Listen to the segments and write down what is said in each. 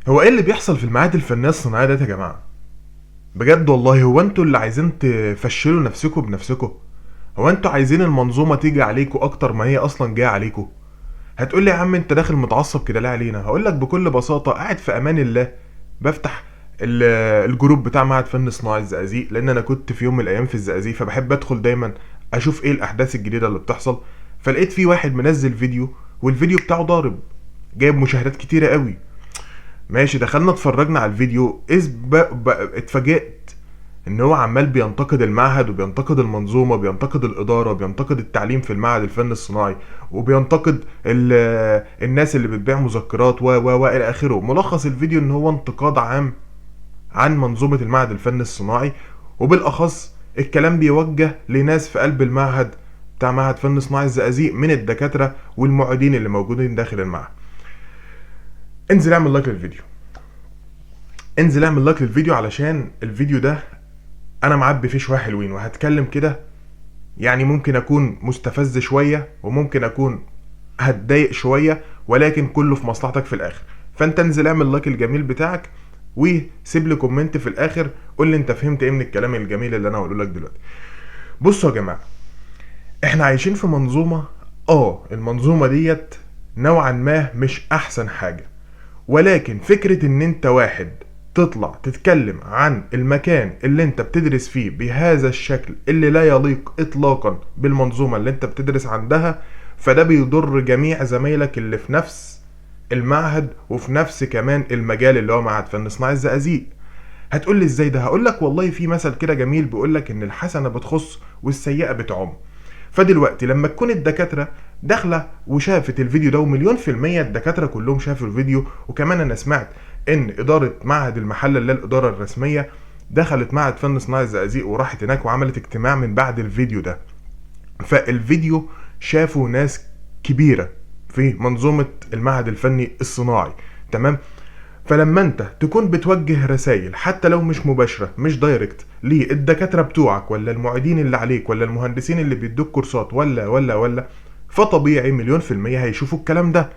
هو ايه اللي بيحصل في المعاهد الفنية الصناعية ده يا جماعة؟ بجد والله، هو انتوا اللي عايزين تفشلوا نفسكم بنفسكم؟ هو انتوا عايزين المنظومة تيجي عليكم اكتر ما هي اصلا جاية عليكم؟ هتقول لي يا عم انت داخل متعصب كده ليه علينا؟ هقول لك بكل بساطة، قاعد في امان الله بفتح ال group بتاع معهد فن صناعي الزقازيق، لان انا كنت في يوم من الايام في الزقازيق، فبحب ادخل دايما اشوف ايه الاحداث الجديدة اللي بتحصل. فلقيت في واحد منزل فيديو، والفيديو بتاعه ضارب، جايب مشاهدات كتيرة قوي. ماشي، دخلنا اتفرجنا على الفيديو، اتفاجئت ان هو عمال بينتقد المعهد، وبينتقد المنظومة، وبينتقد الادارة، وبينتقد التعليم في المعهد الفن الصناعي، وبينتقد الناس اللي بتبيع مذكرات و و و الى اخره. ملخص الفيديو ان هو انتقاد عام عن منظومة المعهد الفن الصناعي، وبالاخص الكلام بيوجه لناس في قلب المعهد بتاع معهد فن صناعي الزقازيق من الدكاترة والمعيدين اللي موجودين داخل المعهد. انزل اعمل like للفيديو، انزل اعمل like للفيديو، علشان الفيديو ده انا معبي فيه شوية حلوين، وهتكلم كده يعني ممكن اكون مستفز شوية، وممكن اكون هتضايق شوية، ولكن كله في مصلحتك في الاخر. فانت انزل اعمل like الجميل بتاعك، وسيب لي comment في الاخر، قول لي انت فهمت ايه من الكلام الجميل اللي انا هقوله لك دلوقتي. بصوا يا جماعة، احنا عايشين في منظومة، المنظومة ديت نوعا ما مش احسن حاجة، ولكن فكرة ان انت واحد تطلع تتكلم عن المكان اللي انت بتدرس فيه بهذا الشكل اللي لا يليق اطلاقا بالمنظومة اللي انت بتدرس عندها، فده بيضر جميع زمايلك اللي في نفس المعهد وفي نفس كمان المجال اللي هو معهد فن صناعي الزقازيق. هتقول لي ازاي ده؟ هقول لك والله في مثل كده جميل بيقول لك ان الحسنة بتخص والسيئة بتعم. فدلوقتي لما تكون الدكاترة داخلة وشافت الفيديو ده، ومليون في المية الدكاترة كلهم شافوا الفيديو، وكمان انا سمعت ان ادارة معهد المحلة اللي هي الادارة الرسمية دخلت معهد فن صناعي الزقازيق وراحت هناك وعملت اجتماع من بعد الفيديو ده. فالفيديو شافوا ناس كبيرة في منظومة المعهد الفني الصناعي، تمام؟ فلما انت تكون بتوجه رسائل حتى لو مش مباشرة، مش direct، للدكاترة بتوعك ولا المعيدين اللي عليك ولا المهندسين اللي بيدوك كورسات ولا ولا ولا، فطبيعي مليون في المية هيشوفوا الكلام ده،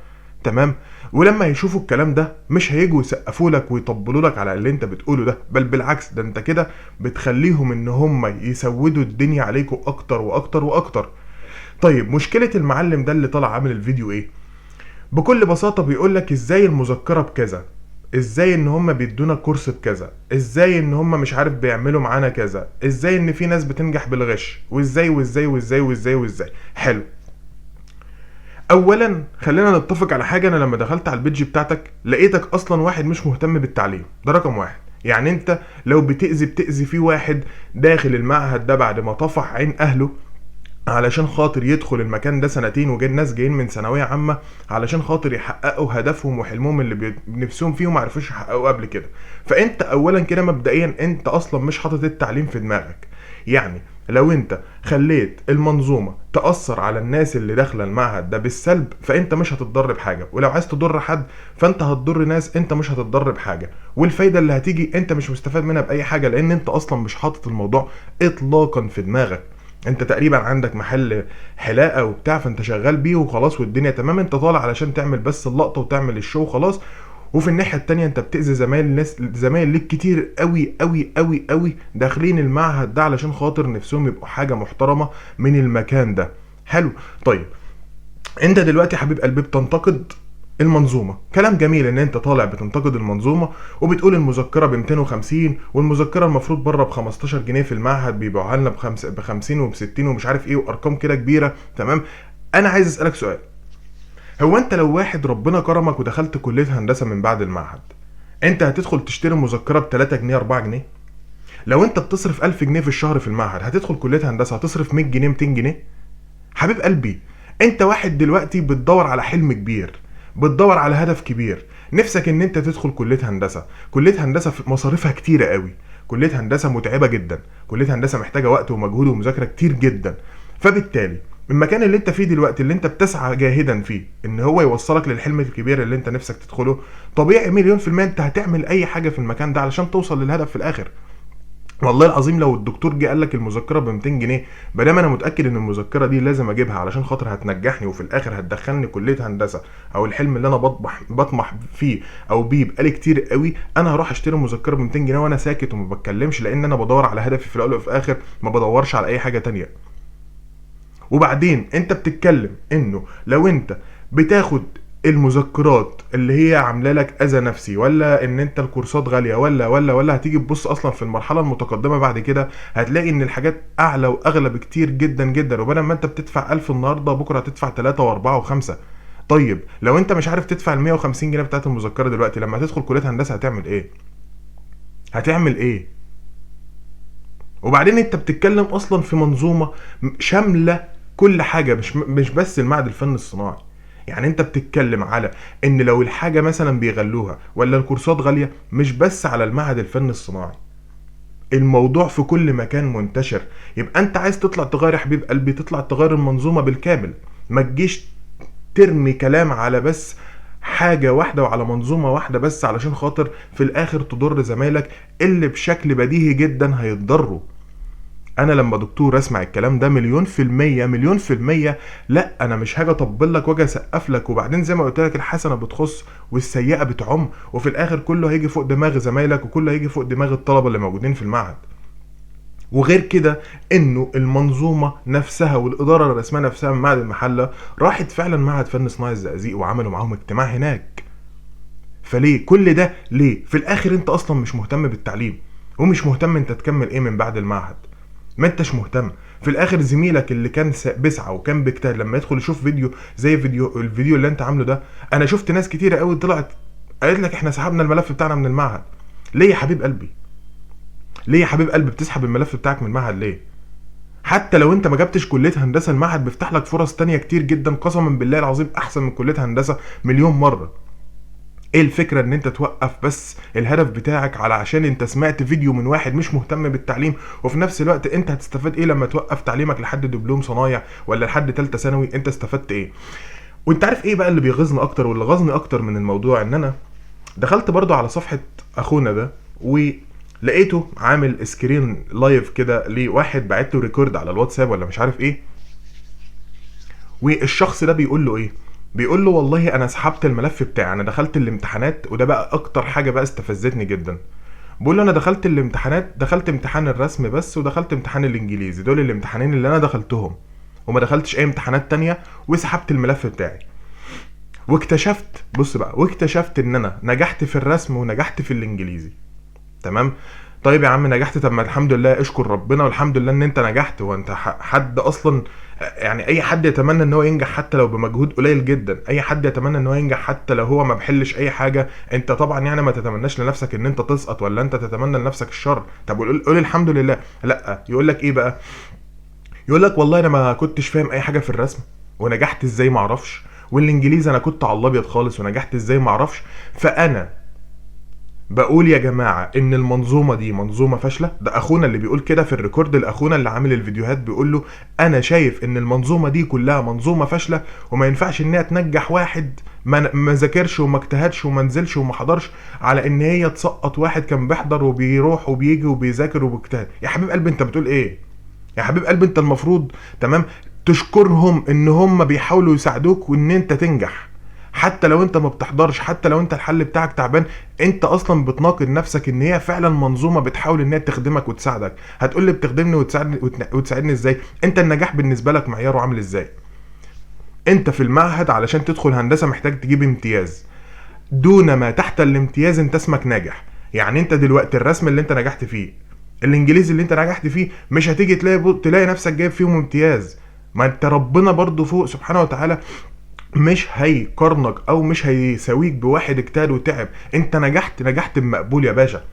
تمام؟ ولما يشوفوا الكلام ده مش هيجوا يسقفوا لك ويطبلوا لك على اللي انت بتقوله ده، بل بالعكس، ده انت كده بتخليهم ان هم يسودوا الدنيا عليكم اكتر واكتر واكتر. طيب مشكلة المعلم ده اللي طلع عامل الفيديو ايه؟ بكل بساطة بيقول لك ازاي المذكرة بكذا، ازاي ان هم بيدونا كورس بكذا، ازاي ان هم مش عارف بيعملوا معانا كذا، ازاي ان في ناس بتنجح بالغش، وازاي وازاي وازاي وازاي وازاي. حلو، اولا خلينا نتفق على حاجة، انا لما دخلت على ال page بتاعتك لقيتك اصلا واحد مش مهتم بالتعليم، ده رقم واحد. يعني انت لو بتأذي في واحد داخل المعهد ده بعد ما طفح عين اهله علشان خاطر يدخل المكان ده سنتين، وجاي الناس جايين من ثانوية عامة علشان خاطر يحققوا هدفهم وحلمهم اللي نفسهم فيه وما عرفوش يحققوه قبل كده. فانت اولا كده مبدئيا انت اصلا مش حاطط التعليم في دماغك. يعني لو انت خليت المنظومة تأثر على الناس اللي داخلة المعهد ده بالسلب فانت مش هتتضر بحاجة، ولو عايز تضر حد فانت هتضر ناس انت مش هتتضر بحاجة، والفايدة اللي هتيجي انت مش مستفاد منها بأي حاجة، لان انت اصلا مش حاطط الموضوع اطلاقا في دماغك. انت تقريبا عندك محل حلاقة وبتاع، فانت شغال بيه وخلاص والدنيا تمام، انت طالع علشان تعمل بس اللقطة وتعمل الشو وخلاص. وفي الناحية التانية انت بتأذي زمايل ليك كتير قوي قوي قوي قوي داخلين المعهد ده علشان خاطر نفسهم يبقوا حاجة محترمة من المكان ده. حلو، طيب انت دلوقتي حبيب قلبي بتنتقد المنظومة، كلام جميل ان انت طالع بتنتقد المنظومة وبتقول المذكرة ب 250 والمذكرة المفروض بره ب 15 جنيه في المعهد بيبيعوها لنا ب 50 وب 60 ومش عارف ايه وارقام كده كبيرة، تمام؟ انا عايز اسألك سؤال، هو انت لو واحد ربنا كرمك ودخلت كلية هندسة من بعد المعهد، انت هتدخل تشتري مذكرة ب 3 جنيه 4 جنيه؟ لو انت بتصرف 1000 جنيه في الشهر في المعهد هتدخل كلية هندسة هتصرف 100 جنيه 200 جنيه؟ حبيب قلبي انت واحد دلوقتي بتدور على حلم كبير، بتدور على هدف كبير، نفسك ان انت تدخل كلية هندسة. كلية هندسة مصاريفها كتيرة قوي، كلية هندسة متعبة جدا، كلية هندسة محتاجة وقت ومجهود ومذاكرة كتير جدا. فبالتالي المكان اللي انت فيه دلوقتي اللي انت بتسعى جاهدا فيه ان هو يوصلك للحلم الكبير اللي انت نفسك تدخله، طبيعي مليون في المية انت هتعمل اي حاجة في المكان ده علشان توصل للهدف في الاخر. والله العظيم لو الدكتور جه قال لك المذكرة ب 200 جنيه، ما دام انا متاكد ان المذكرة دي لازم اجيبها علشان خاطر هتنجحني وفي الاخر هتدخلني كليه هندسة او الحلم اللي انا بطمح فيه او بيه بقالي كتير قوي، انا هروح اشتري مذكره ب 200 جنيه وانا ساكت وما بتكلمش، لان انا بدور على هدفي في الاول وفي الاخر، ما بدورش على اي حاجة تانية. وبعدين انت بتتكلم انه لو انت بتاخد المذكرات اللي هي عامله لك اذى نفسي، ولا ان انت الكورسات غالية، ولا ولا ولا، هتيجي تبص اصلا في المرحلة المتقدمة بعد كده هتلاقي ان الحاجات اعلى واغلى بكتير جدا جدا، وبدل ما انت بتدفع 1000 النهارده بكره هتدفع 3 و4 و5. طيب لو انت مش عارف تدفع ال 150 جنيه بتاعت المذكرة دلوقتي، لما هتدخل كليه هندسة هتعمل ايه؟ هتعمل ايه؟ وبعدين انت بتتكلم اصلا في منظومة شاملة كل حاجة، مش بس المعهد الفني الصناعي. يعني انت بتتكلم على ان لو الحاجة مثلا بيغلوها ولا الكورسات غالية، مش بس على المعهد الفني الصناعي، الموضوع في كل مكان منتشر. يبقى انت عايز تطلع تغير يا حبيب قلبي، تطلع تغير المنظومة بالكامل، ما تجيش ترمي كلام على بس حاجة واحدة وعلى منظومة واحدة بس علشان خاطر في الاخر تضر زمايلك اللي بشكل بديهي جدا هيتضروا. انا لما دكتور اسمع الكلام ده 1,000,000% 1,000,000%، لا انا مش هاجي اطبل لك واجي اسقف لك. وبعدين زي ما قلت لك الحسنة بتخص والسيئة بتعم، وفي الاخر كله هيجي فوق دماغ زمايلك وكله هيجي فوق دماغ الطلبة اللي موجودين في المعهد. وغير كده انه المنظومة نفسها والادارة الرسمية نفسها من معهد المحلة راحت فعلا معهد فن صناعي الزقازيق وعملوا معاهم اجتماع هناك. فليه كل ده؟ ليه في الاخر انت اصلا مش مهتم بالتعليم ومش مهتم انت تكمل ايه من بعد المعهد؟ ما انتش مهتم. في الاخر زميلك اللي كان بيسعى وكان بيجتهد لما يدخل يشوف فيديو زي الفيديو اللي انت عامله ده، انا شفت ناس كتيرة قوي طلعت قالت لك احنا سحبنا الملف بتاعنا من المعهد. ليه يا حبيب قلبي؟ ليه يا حبيب قلبي بتسحب الملف بتاعك من المعهد ليه؟ حتى لو انت ما جبتش كلية هندسة، المعهد بيفتح لك فرص تانية كتير جدا قسما بالله العظيم احسن من كلية هندسة مليون مرة. ايه الفكرة ان انت توقف بس الهدف بتاعك على عشان انت سمعت فيديو من واحد مش مهتم بالتعليم؟ وفي نفس الوقت انت هتستفاد ايه لما توقف تعليمك لحد دبلوم صنايع ولا لحد تالتة ثانوي؟ انت استفدت ايه؟ وانت عارف ايه بقى اللي بيغيظني اكتر واللي غاظني اكتر من الموضوع؟ ان انا دخلت برضو على صفحة اخونا ده ولقيته عامل screen live كده لواحد بعت له record على الواتساب ولا مش عارف ايه، والشخص ده بيقول له ايه؟ بيقول له والله انا سحبت الملف بتاعي، انا دخلت الامتحانات. وده بقى اكتر حاجة بقى استفزتني جدا. بيقول له انا دخلت الامتحانات، دخلت امتحان الرسم بس ودخلت امتحان الانجليزي، دول الامتحانين اللي انا دخلتهم وما دخلتش اي امتحانات تانية، وسحبت الملف بتاعي. واكتشفت، بص بقى، واكتشفت ان انا نجحت في الرسم ونجحت في الانجليزي. تمام؟ طيب يا عم نجحت، طب ما الحمد لله، اشكر ربنا والحمد لله ان انت نجحت. وانت حد اصلا يعني اي حد يتمنى ان هو ينجح حتى لو بمجهود قليل جدا، اي حد يتمنى ان هو ينجح حتى لو هو ما بحلش اي حاجة. انت طبعا يعني ما تتمناش لنفسك ان انت تسقط ولا انت تتمنى لنفسك الشر. طب قول الحمد لله. لا، يقول لك ايه بقى؟ يقول لك والله انا ما كنتش فاهم اي حاجة في الرسم ونجحت ازاي ما اعرفش، والانجليزي انا كنت على الابيض خالص ونجحت ازاي ما اعرفش. فانا بقول يا جماعة ان المنظومة دي منظومة فاشلة. ده اخونا اللي بيقول كده في ال record، الاخونا اللي عامل الفيديوهات بيقول له انا شايف ان المنظومة دي كلها منظومة فاشلة وما ينفعش انها تنجح واحد ما ذاكرش وما اجتهدش وما نزلش وما حضرش، على ان هي تسقط واحد كان بيحضر وبيروح وبيجي وبيذاكر وبيجتهد. يا حبيب قلبي انت بتقول ايه؟ يا حبيب قلبي انت المفروض تمام تشكرهم ان هم بيحاولوا يساعدوك وان انت تنجح، حتى لو انت ما بتحضرش، حتى لو انت الحل بتاعك تعبان. انت اصلا بتناقض نفسك ان هي فعلا منظومة بتحاول ان هي تخدمك وتساعدك. هتقول لي بتخدمني وتساعدني ازاي؟ انت النجاح بالنسبة لك معياره عامل ازاي؟ انت في المعهد علشان تدخل هندسة محتاج تجيب امتياز، دون ما تحت الامتياز انت اسمك ناجح. يعني انت دلوقتي الرسم اللي انت نجحت فيه، الانجليزي اللي انت نجحت فيه، مش هتيجي تلاقي نفسك جايب فيهم امتياز. ما انت ربنا برضو فوق سبحانه وتعالى مش هيقارنك او مش هيساويك بواحد اجتهد وتعب. انت نجحت بمقبول يا باشا،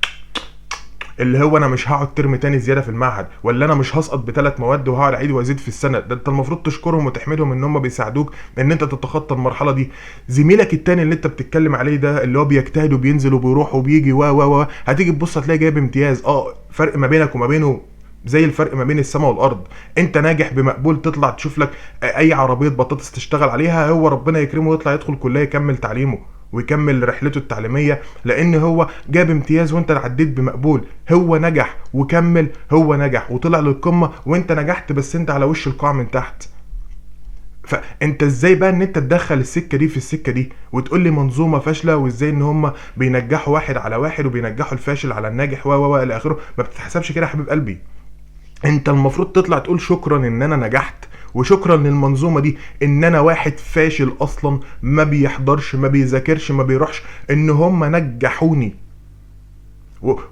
اللي هو انا مش هقعد ترم تاني زيادة في المعهد، ولا انا مش هسقط ب3 مواد وهقعد اعيد وازيد في السنة. ده انت المفروض تشكرهم وتحمدهم ان هم بيساعدوك ان انت تتخطى المرحلة دي. زميلك التاني اللي انت بتتكلم عليه ده اللي هو بيجتهد وبينزل وبيروح وبيجي و و و هتيجي تبص هتلاقي جايب امتياز. فرق ما بينك وما بينه زي الفرق ما بين السماء والارض. انت ناجح بمقبول، تطلع تشوف لك اي عربية بطاطس تشتغل عليها، هو ربنا يكرمه ويطلع يدخل كليه يكمل تعليمه. ويكمل رحلته التعليمية، لان هو جاب امتياز وانت عديت بمقبول، هو نجح وكمل، هو نجح وطلع للقمه وانت نجحت بس انت على وش القاع من تحت. فانت ازاي بقى ان انت تدخل السكة دي في السكة دي وتقول لي منظومة فاشلة، وازاي ان هم بينجحوا واحد على واحد وبينجحوا الفاشل على الناجح و و الى اخره؟ ما بتتحسبش كده يا حبيب قلبي. انت المفروض تطلع تقول شكرا ان انا نجحت، وشكرا للمنظومة دي ان انا واحد فاشل اصلا ما بيحضرش ما بيذاكرش ما بيروحش، ان هم نجحوني.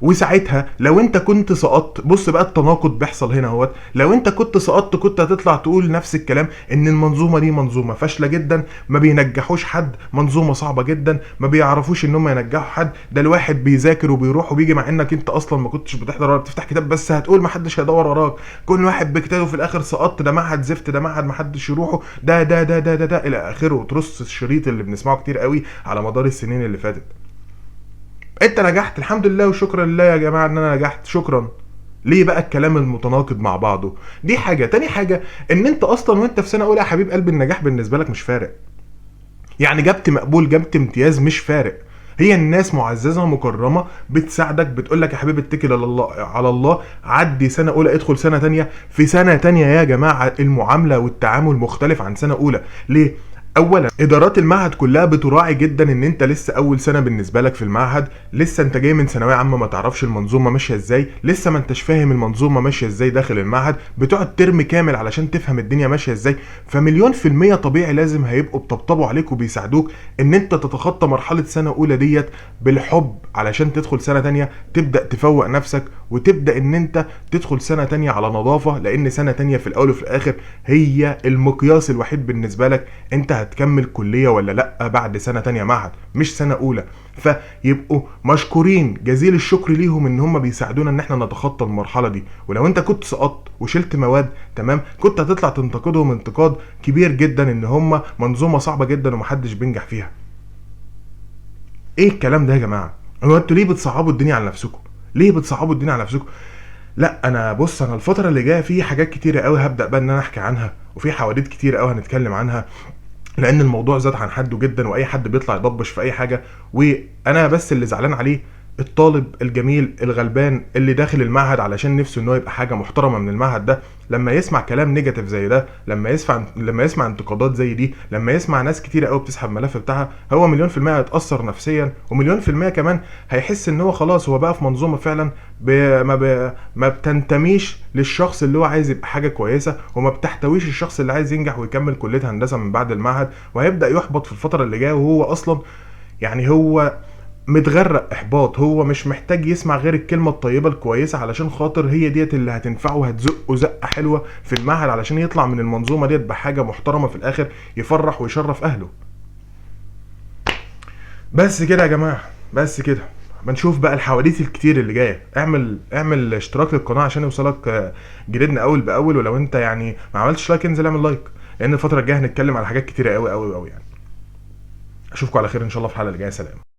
وساعتها لو انت كنت سقطت، بص بقى التناقض بيحصل هنا اهوت، لو انت كنت سقطت كنت هتطلع تقول نفس الكلام، ان المنظومة دي منظومة فاشلة جدا، ما بينجحوش حد، منظومة صعبة جدا، ما بيعرفوش ان هم ينجحوا حد، ده الواحد بيذاكر وبيروح وبيجي، مع انك انت اصلا ما كنتش بتحضر ولا بتفتح كتاب، بس هتقول ما حدش هيدور وراك، كل واحد بكتابه، في الاخر سقطت، ده معهد زفت، ده معهد ما حدش يروحه، ده ده ده ده ده, ده الى اخره، وترص الشريط اللي بنسمعه كتير قوي على مدار السنين اللي فاتت. انت نجحت الحمد لله وشكرا لله يا جماعة ان انا نجحت، شكرا. ليه بقى الكلام المتناقض مع بعضه؟ دي حاجة. تاني حاجة، ان انت اصلا وانت في سنة اولى يا حبيب قلبي النجاح بالنسبة لك مش فارق، يعني جبت مقبول جبت امتياز مش فارق، هي الناس معززه مكرمة بتساعدك، بتقول لك يا حبيبي اتكل على الله، عدي سنة اولى ادخل سنة تانية. في سنة تانية يا جماعة المعاملة والتعامل مختلف عن سنة اولى. ليه؟ اولا ادارات المعهد كلها بتراعي جدا ان انت لسه اول سنة بالنسبة لك في المعهد، لسه انت جاي من ثانوية عامة ما تعرفش المنظومة ماشية ازاي، لسه ما انتش فاهم المنظومة ماشية ازاي داخل المعهد، بتقعد ترم كامل علشان تفهم الدنيا ماشية ازاي. فمليون في المية طبيعي لازم هيبقوا بطبطبوا عليك وبيساعدوك ان انت تتخطى مرحلة سنة اولى ديت بالحب، علشان تدخل سنة تانية تبدا تفوق نفسك وتبدا ان انت تدخل سنة تانية على نظافة، لان سنة تانية في الاول وفي الاخر هي المقياس الوحيد بالنسبة لك انت هتكمل كلية ولا لأ بعد سنة تانية معهد، مش سنة أولى. فيبقوا مشكورين جزيل الشكر ليهم ان هم بيساعدونا ان احنا نتخطى المرحلة دي. ولو انت كنت سقطت وشلت مواد تمام، كنت هتطلع تنتقدهم انتقاد كبير جدا ان هم منظومة صعبة جدا ومحدش بينجح فيها. ايه الكلام ده يا جماعة؟ هو انتوا ليه بتصعبوا الدنيا على نفسكم؟ ليه بتصعبوا الدنيا على نفسكم؟ لا انا بص، انا الفترة اللي جاية في حاجات كتيرة قوي هبدأ بقى ان انا احكي عنها، وفي حواديت كتير قوي هنتكلم عنها، لان الموضوع زاد عن حده جدا، واي حد بيطلع يضبش في اي حاجة. وانا بس اللي زعلان عليه الطالب الجميل الغلبان اللي داخل المعهد علشان نفسه ان هو يبقى حاجة محترمه من المعهد ده، لما يسمع كلام negative زي ده، لما يسمع انتقادات زي دي، لما يسمع ناس كتيرة قوي بتسحب ملف بتاعها، هو 1,000,000% هيتاثر نفسيا، و1,000,000% كمان هيحس ان هو خلاص هو بقى في منظومة فعلا ما بتنتميش للشخص اللي هو عايز يبقى حاجة كويسة، وما بتحتويش الشخص اللي عايز ينجح ويكمل كليه هندسة من بعد المعهد، وهيبدا يحبط في الفترة اللي جاية، وهو اصلا يعني هو متغرق احباط، هو مش محتاج يسمع غير الكلمة الطيبة الكويسة علشان خاطر هي ديت اللي هتنفعه وهتزقه زقه حلوة في المعهد علشان يطلع من المنظومة ديت بحاجة محترمه في الاخر، يفرح ويشرف اهله. بس كده يا جماعة، بس كده. بنشوف بقى الحواديت الكتير اللي جاية. اعمل اشتراك للقناة عشان يوصلك جديدنا اول باول، ولو انت يعني ما عملتش like انزل اعمل like، لان الفترة الجاية هنتكلم على حاجات كتيرة قوي قوي قوي يعني. اشوفكم على خير ان شاء الله في الحلقة اللي جاية. سلام.